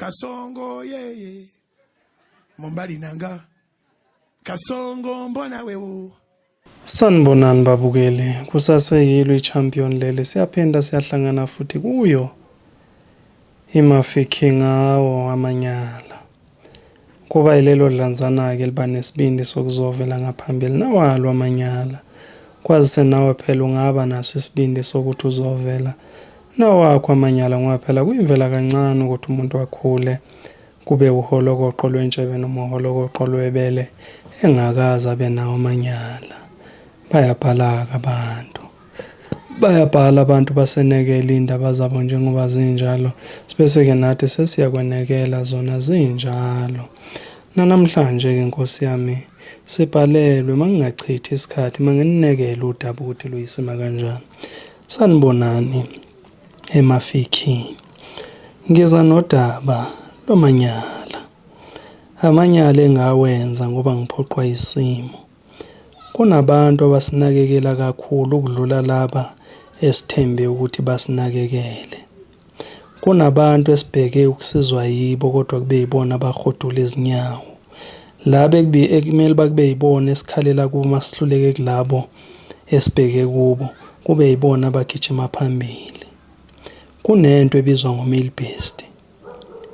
Kasongo yeye mobali na nga Kasongo mbona wewo. Sanibonani babukeli, kusaseyilo i-champion leli, siyaphinda siyahlangana futhi kuyo iMafikeng ngawo amanyala. Kuba yilelo dlanzana-ke eliba nesibindi sokuzovela ngaphambili nawalo amanyala. Kwazise nawe phela ungaba naso isibindi sokuthi uzovela nawakho amanyala ngoba phela kuyimvela kancane ukuthi umuntu akhule kube uholokoqo lwentshebe noma uholokoqo lwebele engakaze abe nawo amanyala. Bayabhala-ke abantu. Bayabhala abantu basenekela iy'ndaba zabo njengoba zinjalo, sibese-ke nathi sesiyakwenekela zona zinjalo. Nanamhlanje-ke Nkosi yami sibhalelwe, mangingachithi isikhathi mangininekele udaba ukuthi luyisima kanjani. Sanibonani eMafikeng. Ngiza nodaba lwamanyala. Amanyala engawenza ngoba ngiphoqwa isimo. Kunabantu abasinakekela kakhulu ukudlula laba esithembe ukuthi basinakekele. Kunabantu esibheke ukusizwa yibo kodwa kube yibona abahodula izinyawo. Laba ekumele uba kube yibona esikhalela kubo uma sihluleke kulabo esibheke kubo, kube yibona abagijima phambili. Kunento ebizwa ngo-male best.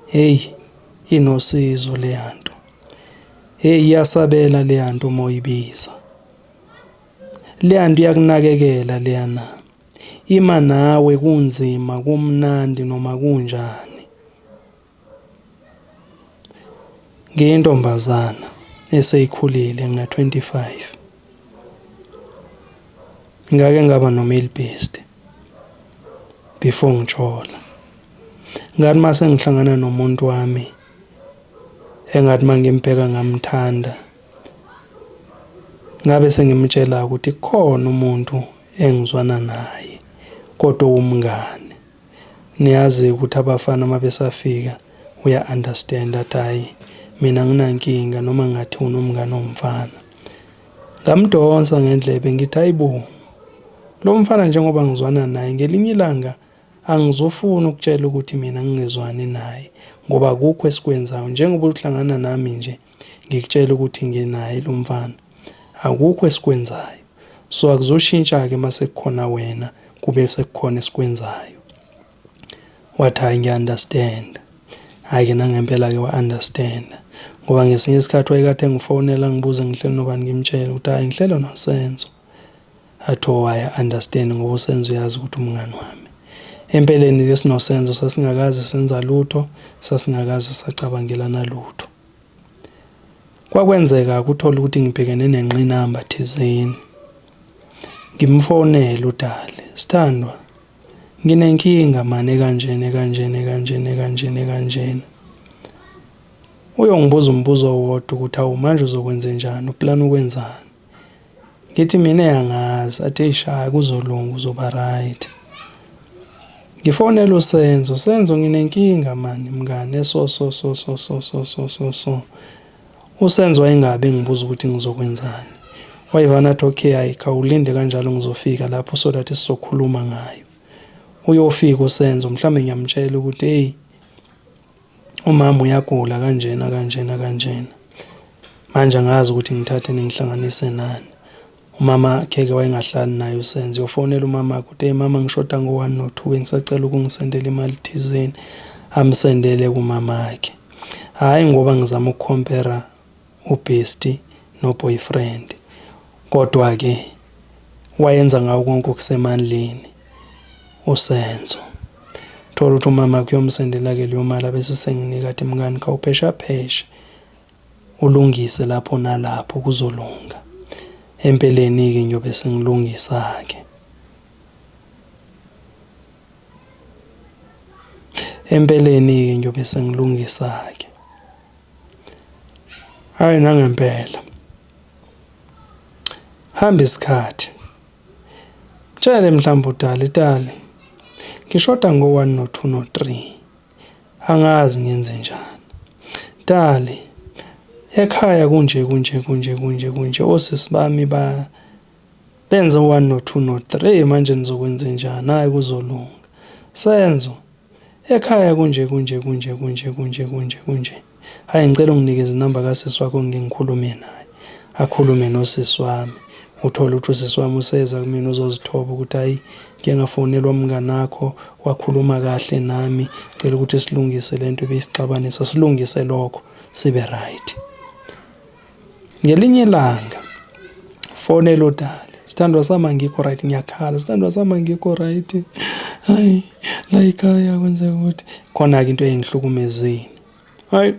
Hheyi, inosizo leya nto. Hheyi, iyasabela leya nto uma uyibiza. Leya nto iyakunakekela leyana. Ima nawe kunzima, kumnandi noma kunjani. Ngiyintombazana eseyikhulile ngina-25. Ngake ngaba no-male best before ngijola. Ngathi mase ngihlangana nomuntu wami engathi mangimbheka ngamthanda, ngabe sengimtshela ukuthi kukhona umuntu engizwana naye kodwa owumngani. Niyazi ukuthi abafana uma besafika uya-understand athi hhayi mina anginankinga noma kungathiwa unomngani owumfana. Ngamdonsa ngendlebe ngithi hhayi bo, lo mfana njengoba ngizwana naye ngelinye ilanga angizofuna ukutshela ukuthi mina ngingezwani naye ngoba akukho esikwenzayo. Njengoba uhlangana nami nje ngikutshela ukuthi nginaye lo mfana, akukho esikwenzayo. So akuzoshintsha-ke uma sekukhona wena kube sekukhona esikwenzayo. Wathi hhayi ngiya-understand. Hhayi-ke nangempela-ke wa-understand ngoba ngesinye isikhathi wayekade engifonela angibuze ngihleli nobani ngimtshele ukuthi hhayi ngihleli noSenzo. Athi oh hhayi understand ngoba uSenzo uyazi ukuthi umngani wami. Empeleni-ke sinoSenzo sasingakaze senza lutho, sasingakaze sacabangelana lutho. Kwakwenzeka-ke uthole ukuthi ngibhekene nenqinamba thizeni. Ngimfonele uDali, sithandwa, nginenkinga mani ekanjena ekanjena ekanjena ekanjena ekanjena. Uyongibuza umbuzo owodwa ukuthi awu manje uzokwenzenjani, uplana ukwenzani? Ngithi mina angazi, athi eish hhayi kuzolunga uzoba right. Ngifonele uSenzo, Senzo nginenkinga mani mngani eso so so so so so so so so. USenzo wayengabe engibuza ukuthi ngizokwenzani. Wayevane athi okay hhayi khawulinde kanjalo ngizofika lapho so that sizokhuluma ngayo. Uyofika uSenzo mhlawumbe ngiyamtshela ukuthi eyi umama uyagula kanjena kanjena kanjena. Manje angazi ukuthi ngithathe ngihlanganise nani. Umama kheke wayengahlali naye uSenzo. Uyofonela umama ukuthi hey mama ngishoda ngo-one no-two bengisacela ukungisendela imali thizeni. Amsendele kumamakhe. Hhayi ngoba ngizama ukukhompera ubestie no-boyfriend. Kodwa-ke wayenza ngawo konke okusemandleni uSenzo. Thola ukuthi umama kuyomsendela-ke leyo mali abese senginika athi mngani khawupheshapheshe ulungise lapho nalapho kuzolunga. Empeleni-ke ngiyobe sengilungisa-ke. Empeleni-ke ngiyobe sengilungisa-ke. Hhayi nangempela. Hamba isikhathi. Mtshele mhlawumbe uDali, Dali, ngishoda ngo-one no-two no-three. Angazi ngenzenjani. Dali, ekhaya kunje kunje kunje kunje kunje osisi bami ba benze u-one no-two no-three manje nizokwenzenjani? Hhayi kuzolunga. Senzo, Ekhaya kunje kunje kunje kunje kunje kunje kunje. Hhayi ngicela unginikeze inamba kasisi wakho ngike ngikhulume naye. Akhulume nosisi wami. Uthole ukuthi usisi wami useza kumina uzozithoba ukuthi hhayi ngike ngafonelwa umnganakho wakhuluma kahle nami, ngicela ukuthi silungise le nto ebisixabanisa, silungise lokho sibe right. Ngelinye ilanga fonela uDali, sithandwa sami angikho right, ngiyakhala, sithandwa sami angikho right, hayi la ekhaya kwenzeka ukuthi khona-ke into eyingihlukumezile. Hayi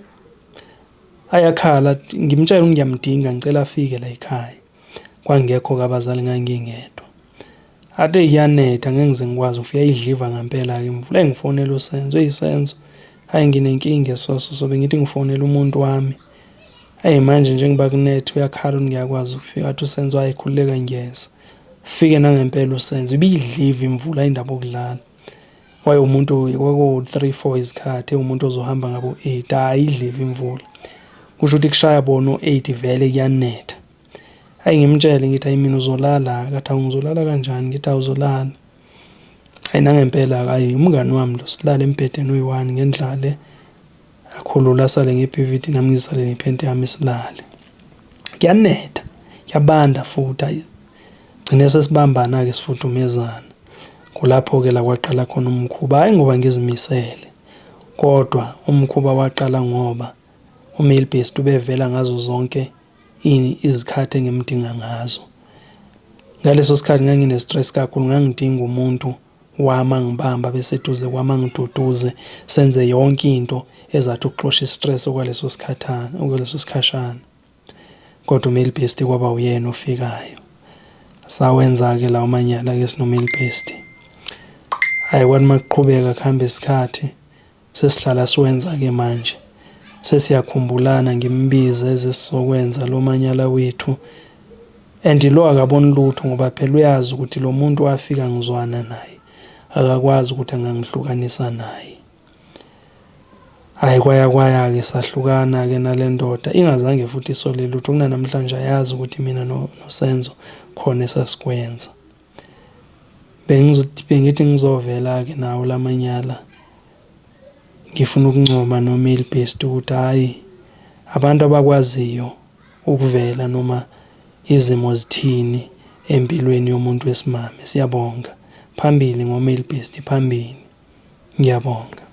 ayakhala, ngimtshela ukuthi ngiyamdinga, ngicela afike la ekhaya. Kwangekho-ke abazali, ngangingedwa. Athi kuyanetha ngeke ngize ngikwazi ukufika, idliva ngempela-ke imvula. Engifonela uSenzo, eyi Senzo, hhayi nginenkinga esoso so bengithi ngifonela umuntu wami. Eyi manje njengoba kunetha uyakhala ukuthi ngiyakwazi ukufika. Athi uSenzo hhayi khululeka ngiyeza. Fike nangempela uSenzo, ibiyidliva imvula indaba okudlala. Wayewumuntu kwakuwu-three four isikhathi, ewumuntu ozohamba ngabo-eight, hhayi idliva imvula. Kusho ukuthi kushaya bona o-eight vele kuyanetha. Hhayi ngimtshele ngithi hhayi mina uzolala-ke, athi hawu ngizolala kanjani, ngithi awuzolala. Hhayi nangempela-ke hhayi umngani wami lo, silale embhedeni oyi-one ngendlale, akhulule asale nge-P_V_D nami ngisale nephenti yami silale. Kuyanetha, kuyabanda futhi hhayi, gcine sesibambana-ke sifudumezana. Kulapho-ke la kwaqala khona umkhuba, hhayi ngoba ngizimisele, kodwa umkhuba waqala ngoba u-male best ubevela ngazo zonke izikhathi engimdinga ngazo. Ngaleso sikhathi ngangine-stress kakhulu, ngangidinga umuntu wami angibambe abe seduze kwami angiduduze, senze yonke into ezathi ukuxosha i-stress okwaleso sikhathana, okwaleso sikhashana. Kodwa u-male best kwaba uyena ofikayo. Sawenza-ke lawo manyala-ke sino-male best. Hhayi kwathi uma kuqhubeka kuhamba isikhathi, sesihlala siwenza-ke manje. Sesiyakhumbulana ngimbize eze sizokwenza lo manyala wethu. And lo akaboni lutho ngoba phela uyazi ukuthi lo muntu wafika ngizwana naye, akakwazi ukuthi angangihlukanisa naye. Hhayi kwaya kwaya-ke sahlukana-ke nale ndoda ingazange futhi isole lutho, kunanamhlanje ayazi ukuthi mina noSenzo khona esasikwenza. Bengithi ngizovela-ke nawo la manyala, ngifuna ukuncoma no-male best ukuthi hhayi abantu abakwaziyo ukuvela noma izimo zithini empilweni yomuntu wesimame. Siyabonga, phambili ngo-male best, phambili. Ngiyabonga.